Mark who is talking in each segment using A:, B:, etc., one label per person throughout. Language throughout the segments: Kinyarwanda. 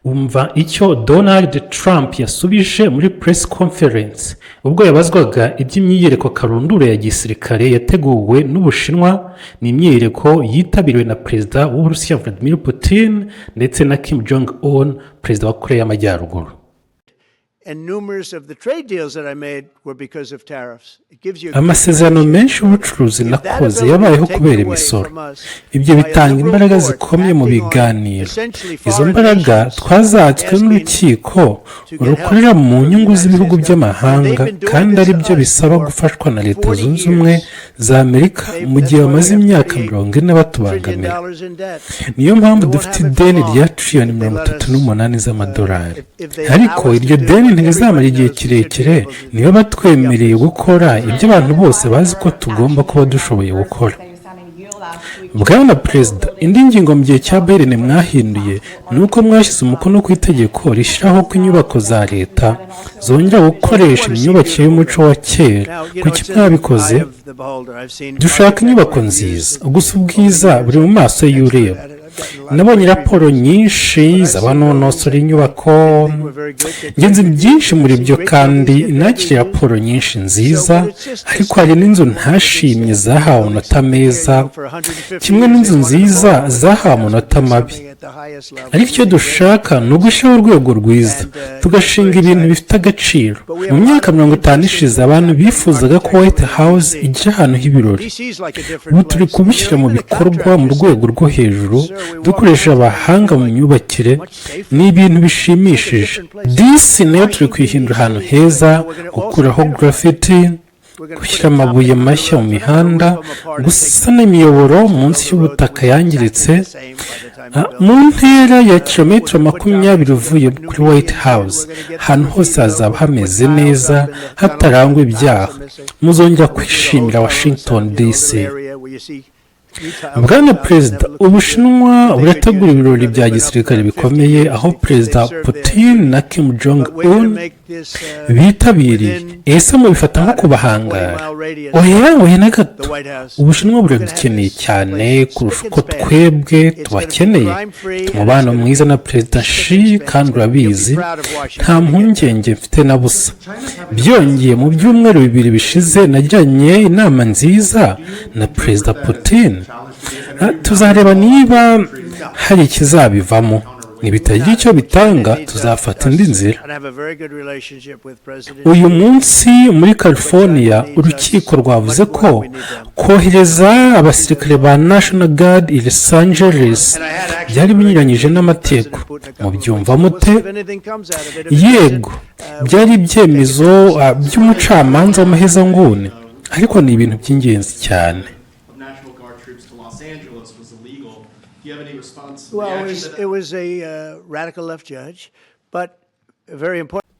A: Umva icyo Donald Trump yasubije muri press conference ubwo yabazwaga iby'imyiyereko karundura ya gisirikare yateguwe n'Ubushinwa. Ni imyiyereko yitabiriwe na Perezida w'Uburusiya Vladimir Putin ndetse na Kim Jong Un, Perezida wa Korea y'Amajyaruguru.
B: And numerous of the trade deals that I made were because of tariffs. It gives you a
A: Amasezerano menshi y'ubucuruzi nakoze yabayeho kubera imisoro. Ibyo bitanga imbaraga zikomeye mu biganiro. Izo mbaraga twazatswe n'urukiko rukorera mu nyungu z'ibihugu by'amahanga, kandi ari byo bisaba gufashwa na Leta Zunze Ubumwe za Amerika mu gihe bamaze imyaka 40 batubangamira.
B: dollars in debt.
A: Niyo mpamvu dufite ideni rya triliyoni 38 z'amadolari. Ariko iryo deni ntirizamara igihe kirekire niba batwemereye gukora ibyo abantu bose bazi ko tugomba kuba dushoboye gukora. Bwana Perezida, indi ngingo mu gihe cya Biden mwahinduye ni uko mwashyize umukono ku itegeko rishyiraho ko inyubako za leta zongera gukoresha imyubakire y'umuco wa kera. Kuki mwabikoze? Dushaka inyubako nziza, gusa ubwiza buri mu maso y'ureba. Nabonye raporo nyinshi z'abanonosora inyubako, ngenzi byinshi muri byo, kandi nakiriye raporo nyinshi nziza, ariko hari n'inzu ntashimye zahawe amanota meza, kimwe n'inzu nziza zahawe amanota mabi. Ariko icyo dushaka ni ugushyiraho urwego rwiza, tugashinga ibintu bifite agaciro. Mu myaka 50 ishize, abantu bifuzaga ko White House igira ahantu h'ibirori. Ubu turi kubishyira mu bikorwa mu rwego rwo hejuru, dukoresha abahanga mu myubakire. Ni ibintu bishimishije. DC nayo turi kuyihindura ahantu heza, gukuraho graffiti, gushyira amabuye mashya mu mihanda, gusana imiyoboro munsi y'ubutaka yangiritse. Mu ntera ya kilometero 20 uvuye kuri White House, ahantu hose hazaba hameze neza, hatarangwa ibyaha. Muzongera kwishimira Washington DC. Bwana Perezida, Ubushinwa burategura ibirori bya gisirikare bikomeye aho Perezida Putin na Kim Jong Un bitabiriye. Ese mubifata nko kubahangara? Oya, oya, na gato. Ubushinwa buradukeneye cyane kurusha uko twebwe tubakeneye. Umubano mwiza na Perezida Xi, kandi urabizi, nta mpungenge mfite na busa. Byongeye, mu byumweru 2 bishize nagiranye inama nziza na Perezida Putin. Tuzareba niba hari ikizabivamo. Nibitagira icyo bitanga, tuzafata indi nzira. Uyu munsi muri California, urukiko rwavuze ko kohereza abasirikare ba National Guard i Los Angeles byari binyuranyije n'amategeko. Mubyumva mute? Yego, byari ibyemezo by'umucamanza w'amahezanguni, ariko ni ibintu by'ingenzi cyane.
C: Of National Guard troops to Los Angeles was illegal. Do you have any response?
B: Well, it
C: reaction
B: was,
C: to that?
B: it was a radical left judge, but very important.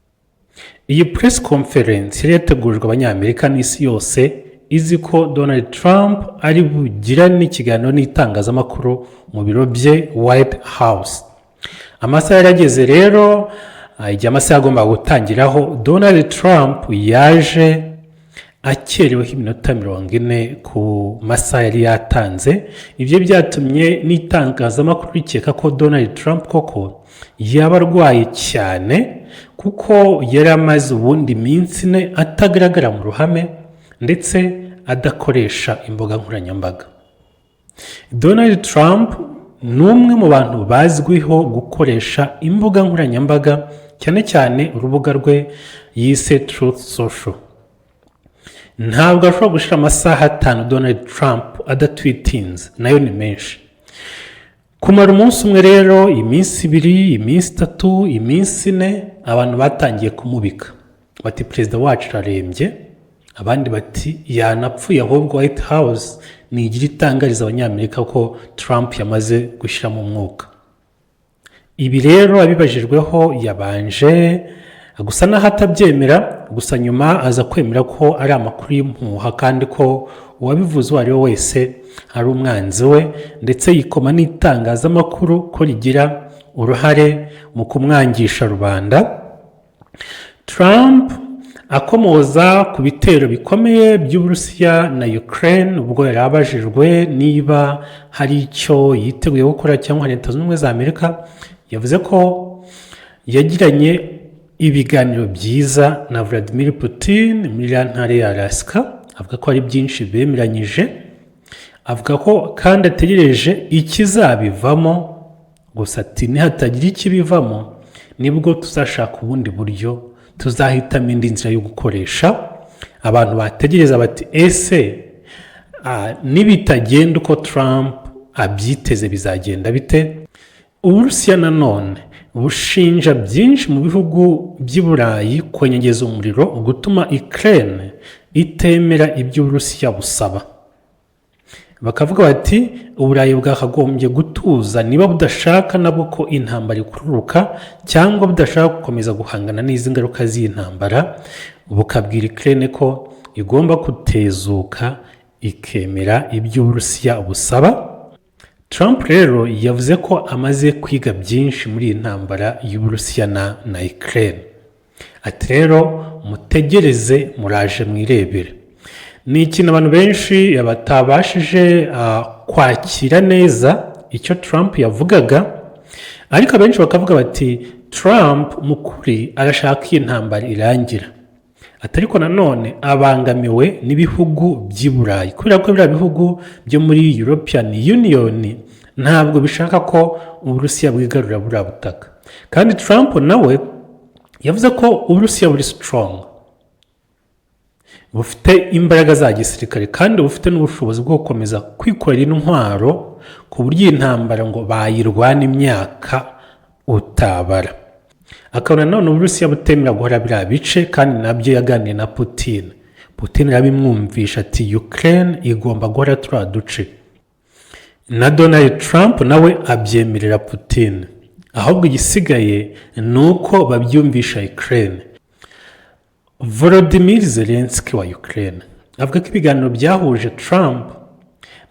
A: Iyi press conference yari yategurijwe Abanyamerika n'isi yose izi ko Donald Trump ari bugirane ikiganiro n'itangazamakuru mu biro bye, White House. Amasaha yari ageze rero, igihe amasaha yagombaga gutangiraho, Donald Trump yaje akereweho iminota 40 ku masaha yari yatanze. Ibyo byatumye n'itangazamakuru rikeka ko Donald Trump koko yaba arwaye cyane, kuko yari amaze ubundi iminsi 4 atagaragara mu ruhame ndetse adakoresha imbuga nkoranyambaga. Donald Trump ni umwe mu bantu bazwiho gukoresha imbuga nkoranyambaga, cyane cyane urubuga rwe yise Truth Social. Ntabwo ashobora gushira amasaha 5 Donald Trump adatwitinze, nayo ni menshi. Kumara umunsi umwe rero, iminsi 2, iminsi 3, iminsi 4, abantu batangiye kumubika, bati: "Perezida wacu ararembye." Abandi bati: "Yanapfuye ahubwo, White House nigira itangariza Abanyamerika ko Trump yamaze gushyiramo umwuka." Ibi rero abibajijweho, yabanje gusa n'aho atabyemera, gusa nyuma aza kwemera ko ari amakuru y'impuha, kandi ko uwabivuze uwo ari we wese ari umwanzi we, ndetse yikoma n'itangazamakuru ko rigira uruhare mu kumwangisha rubanda. Trump akomoza ku bitero bikomeye by'Uburusiya na Ukraine, ubwo yari abajijwe niba hari icyo yiteguye gukora cyangwa Leta Zunze Ubumwe za Amerika, yavuze ko Yagiranye ibiganiro byiza na Vladimir Putin muri iriya ntara ya Alaska. Avuga ko hari byinshi bemeranyije, avuga ko kandi ategereje ikizabivamo. Gusa ati: "Nihatagira ikibivamo, nibwo tuzashaka ubundi buryo, tuzahitamo indi nzira yo gukoresha." Abantu bategereza bati: "Ese nibitagenda uko Trump abyiteze, bizagenda bite?" Uburusiya nanone bushinja byinshi mu bihugu by'i Burayi kwenyegeza umuriro, gutuma Ukraine itemera ibyo Uburusiya busaba. Bakavuga bati: "Uburayi bwakagombye gutuza niba budashaka nabwo ko intambara ikururuka, cyangwa budashaka gukomeza guhangana n'izi ngaruka z'iyi ntambara, bukabwira Ukraine ko igomba kutezuka, ikemera ibyo Uburusiya busaba." Trump rero yavuze ko amaze kwiga byinshi muri iyi ntambara y'Uburusiya na Ukraine. Ati: "Rero mutegereze, muraje mwirebere." Ni ikintu abantu benshi batabashije kwakira neza icyo Trump yavugaga, ariko abenshi bakavuga bati: "Trump mu kuri arashaka iyi ntambara irangira." Ati: "Ariko nanone abangamiwe n'ibihugu by'i Burayi, kubera ko biriya bihugu byo muri European Union ntabwo bishaka ko Uburusiya bwigarurira buriya butaka." Kandi Trump nawe yavuze ko Uburusiya buri strong, bufite imbaraga za gisirikare, kandi bufite n'ubushobozi bwo gukomeza kwikorera intwaro, ku buryo iyi ntambara ngo bayirwana imyaka utabara. Akabona nanone Uburusiya butemera guhora biriya bice, kandi nabyo yaganiriye na Putin, Putin arabimwumvisha ati: "Ukraine igomba guhora turiya duce." Na Donald Trump nawe abyemerera Putin, ahubwo igisigaye ni uko babyumvisha Ukraine. Volodymyr Zelensky wa Ukraine avuga ko ibiganiro byahuje Trump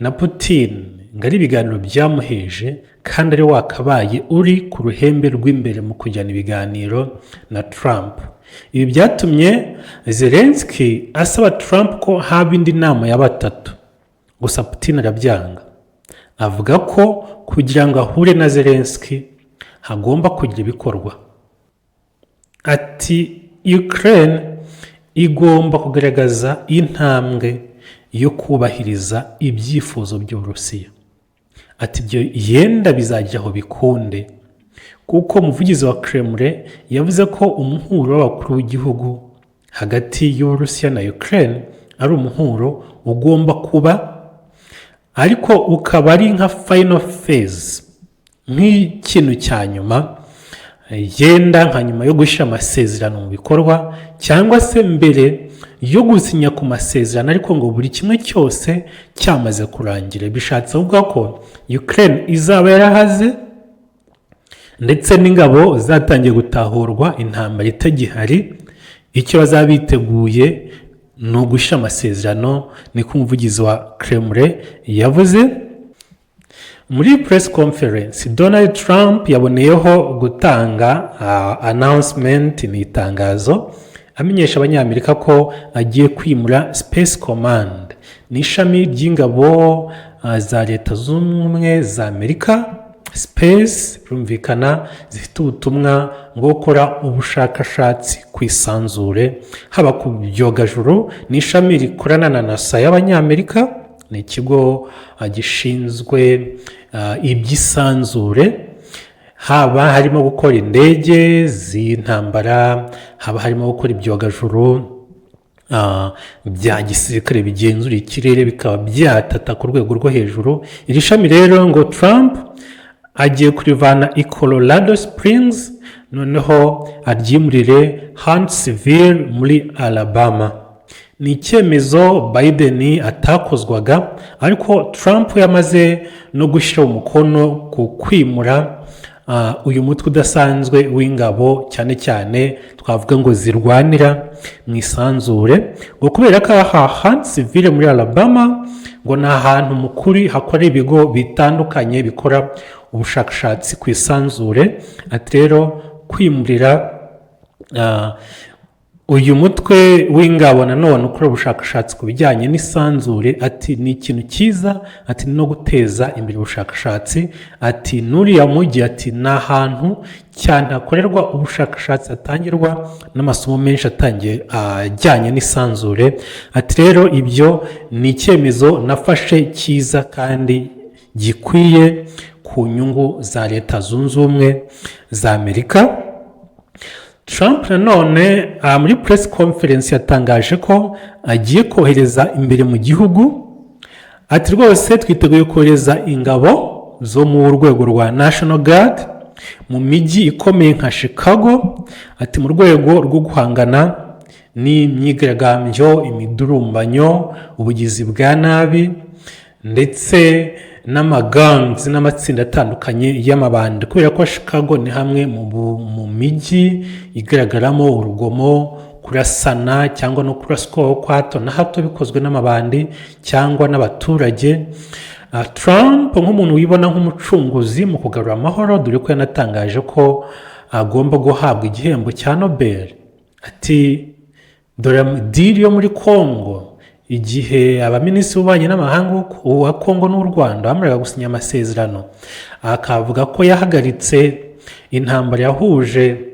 A: na Putin ngo ari ibiganiro byamuheje, kandi ari wakabaye uri ku ruhembe rw'imbere mu kujyana ibiganiro na Trump. Ibi byatumye Zelensky asaba Trump ko haba indi nama ya batatu, gusa Putin arabyanga, avuga ko kugira ngo ahure na Zelensky hagomba kugira ibikorwa. Ati: "Ukraine igomba kugaragaza intambwe yo kubahiriza ibyifuzo by'Uburusiya." Ati: "Ibyo yenda bizajya aho bikunde," kuko umuvugizi wa Kremlin yavuze ko umuhuro w'abakuru b'igihugu hagati y'Uburusiya na Ukraine ari umuhuro ugomba kuba, ariko ukaba ari nka final phase, nk'ikintu cya nyuma, yenda nka nyuma yo gushyira amasezerano mu bikorwa, cyangwa se mbere yo gusinya ku masezerano, ariko ngo buri kimwe cyose cyamaze kurangira. Bishatse kuvuga ko Ukraine izaba yarahaze, ndetse n'ingabo zatangiye gutahurwa, intambara itagihari. Icyo bazaba biteguye ni ugushyira amasezerano, niko umuvugizi wa Kremlin yavuze. Muri press conference, Donald Trump yaboneyeho gutanga announcement, ni itangazo amenyesha Abanyamerika ko agiye kwimura Space Command. Ni ishami ry'ingabo za Leta Zunze Ubumwe za Amerika. Space birumvikana zifite ubutumwa bwo gukora ubushakashatsi ku isanzure, haba ku byogajuru. Ni ishami rikorana na NASA y'Abanyamerika, ni ikigo gishinzwe iby'isanzure, haba harimo gukora indege z'intambara, haba harimo gukora ibyogajuru bya gisirikare bigenzura ikirere, bikaba byatata ku rwego rwo hejuru. Iri shami rero ngo Trump agiye kurivana i Colorado Springs, noneho aryimurire Huntsville muri Alabama. Ni icyemezo Biden atakozwaga, ariko Trump yamaze no gushyira umukono ku kwimura uyu mutwe udasanzwe w'ingabo, cyane cyane twavuga ngo zirwanira mu isanzure, ngo kubera ko aha Huntsville muri Alabama ngo ni ahantu mu kuri hakora ibigo bitandukanye bikora ubushakashatsi ku isanzure. Ati rero kwimurira Uyu mutwe w'ingabo nanone ukora ubushakashatsi ku bijyanye n'isanzure, ati ni ikintu cyiza, ati no guteza imbere ubushakashatsi, ati n'uriya mujyi, ati ni ahantu cyane hakorerwa ubushakashatsi, hatangirwa n'amasomo menshi atangiye ajyanye n'isanzure. Ati rero ibyo ni icyemezo nafashe cyiza kandi gikwiye ku nyungu za Leta Zunze Ubumwe za Amerika. Trump nanone muri press conference yatangaje ko agiye kohereza imbere mu gihugu, ati rwose twiteguye kohereza ingabo zo mu rwego rwa National Guard mu mijyi ikomeye nka Chicago, ati mu rwego rwo guhangana n'imyigaragambyo, imidurumbanyo, ubugizi bwa nabi ndetse n'amagangs n'amatsinda atandukanye y'amabandi, kubera ko Chicago ni hamwe mu mijyi igaragaramo urugomo, kurasana cyangwa no kuraswa kwa hato na hato bikozwe n'amabandi cyangwa n'abaturage. Trump nk'umuntu wibona nk'umucunguzi mu kugarura amahoro, dore ko yanatangaje ko agomba guhabwa igihembo cya Nobel, ati dore deal yo muri Congo, igihe abaminisitiri b'ububanyi n'amahanga wa Congo n'u Rwanda bamaraga gusinya amasezerano, akavuga ko yahagaritse intambara yahuje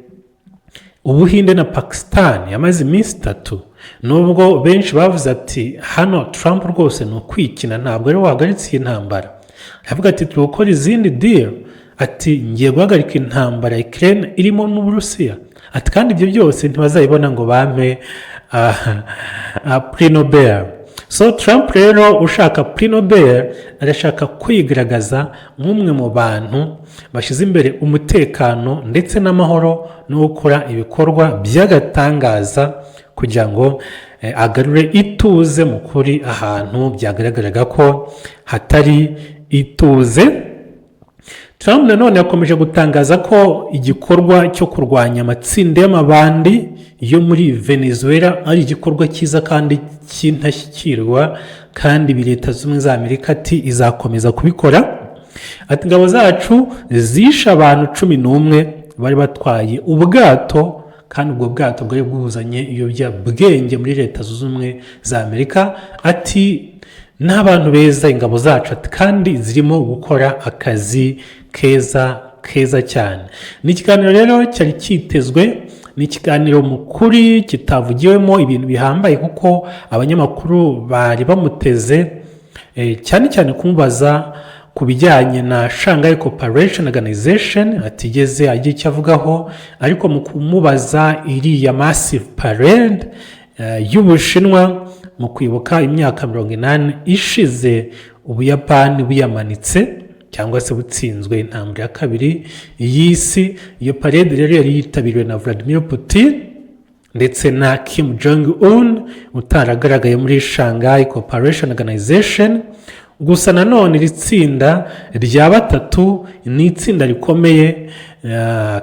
A: Ubuhinde na Pakistan yamaze iminsi 3, nubwo benshi bavuze ati hano Trump rwose ni ukwikina, ntabwo ari we wahagaritse iyi ntambara. Aravuga ati turi gukora izindi deal, ati ngiye guhagarika intambara Ukraine irimo n'Uburusiya, ati kandi ibyo byose ntibazayibona ngo bampe Prix Nobel. So Trump rero ushaka Prix Nobel arashaka kwigaragaza nk'umwe mu bantu bashyize imbere umutekano ndetse n'amahoro no gukora ibikorwa by'agatangaza kugira ngo agarure ituze mu kuri ahantu byagaragaraga ko hatari ituze. Trump nanone yakomeje gutangaza ko igikorwa cyo kurwanya amatsinda y'amabandi yo muri Venezuela ari igikorwa cyiza kandi cy'intashyikirwa, kandi ibi Leta Zunze Ubumwe za Amerika ati izakomeza kubikora. Ati ingabo zacu zishe abantu 11 bari batwaye ubwato, kandi ubwo bwato bwari bwuzanye ibiyobyabwenge muri Leta Zunze Ubumwe za Amerika. Ati n'abantu beza ingabo zacu, ati kandi zirimo gukora akazi keza keza cyane. Ni ikiganiro rero cyari cyitezwe, ni ikiganiro mu kuri kitavugiwemo ibintu bihambaye, kuko abanyamakuru bari bamuteze cyane cyane kumubaza ku bijyanye na Shanghai Cooperation Organization atigeze agira icyo avugaho, ariko mu kumubaza iriya massive parade y'Ubushinwa mu kwibuka imyaka 80 ishize Ubuyapani buyamanitse cyangwa se butsinzwe intambara ya kabiri y'isi. Iyo parade rero yari yitabiriwe na Vladimir Putin ndetse na Kim Jong Un utaragaragaye muri Shanghai Cooperation Organization. Gusa nanone iri tsinda rya batatu ni itsinda rikomeye,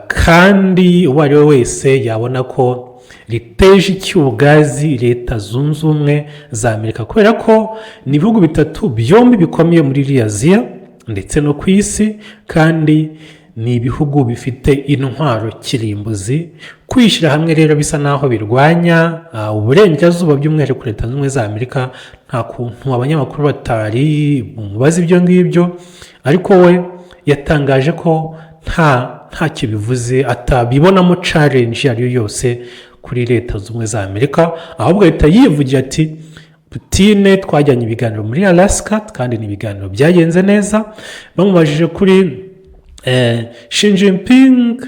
A: kandi uwo ari we wese yabona ko riteje icyugazi Leta Zunze Ubumwe za Amerika, kubera ko ni ibihugu bitatu byombi bikomeye muri iriya Aziya ndetse no ku isi, kandi ni ibihugu bifite intwaro kirimbuzi. Kwishyira hamwe rero bisa naho birwanya uburengerazuba, by'umwihariko Leta Zunze Ubumwe za Amerika. Nta kuntu abanyamakuru batari bumubaze ibyo ngibyo, ariko we yatangaje ko ntacyo bivuze, atabibonamo challenge iyo ari yo yose kuri Leta Zunze Ubumwe za Amerika. Ahubwo ahita yivugira ati Putin twajyanye ibiganiro muri Alaska kandi ni ibiganiro byagenze neza. Bamubajije kuri Xi Jinping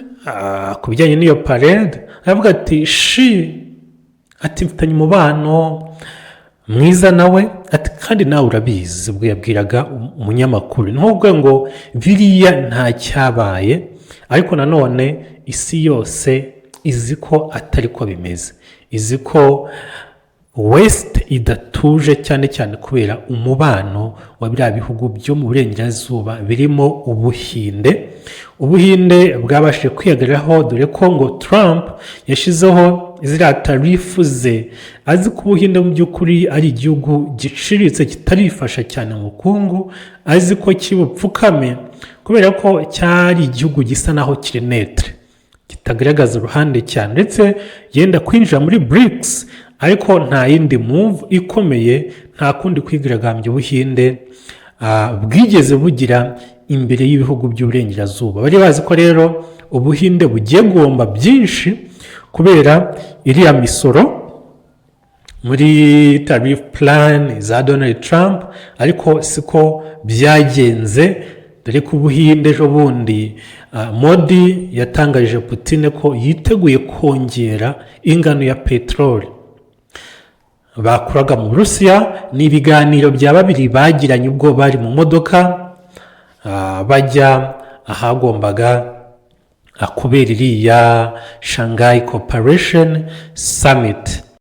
A: ku bijyanye n'iyo parade, aravuga ati Xi, ati mfitanye umubano mwiza nawe, ati kandi nawe urabizi. Ubwo yabwiraga umunyamakuru, ni nko ngo biriya nta cyabaye, ariko nanone isi yose izi ko atari ko bimeze, izi ko West idatuje cyane cyane kubera umubano wa biriya bihugu byo mu burengerazuba birimo Ubuhinde. Ubuhinde bwabashije kwihagararaho, dore ko ngo Trump yashyizeho ziriya tariff ze azi ko Ubuhinde mu by'ukuri ari igihugu giciriritse kitarifasha cyane mu bukungu, azi ko kibupfukame kubera ko cyari igihugu gisa naho kiri neutre. itagaragaza uruhande cyane, ndetse yenda kwinjira muri BRICS, ariko nta yindi move ikomeye, nta kundi kwigaragambya Ubuhinde bwigeze bugira imbere y'ibihugu by'Uburengerazuba. Bari bazi ko rero Ubuhinde bugiye guhomba byinshi kubera iriya misoro muri tariff plan za Donald Trump, ariko siko byagenze, dore ko Ubuhinde ejo bundi Modi yatangarije Putin ko yiteguye kongera ingano ya peteroli bakuraga mu Burusiya. Ni ibiganiro bya babiri bagiranye ubwo bari mu modoka bajya ahagombaga kubera iriya Shanghai Cooperation Summit.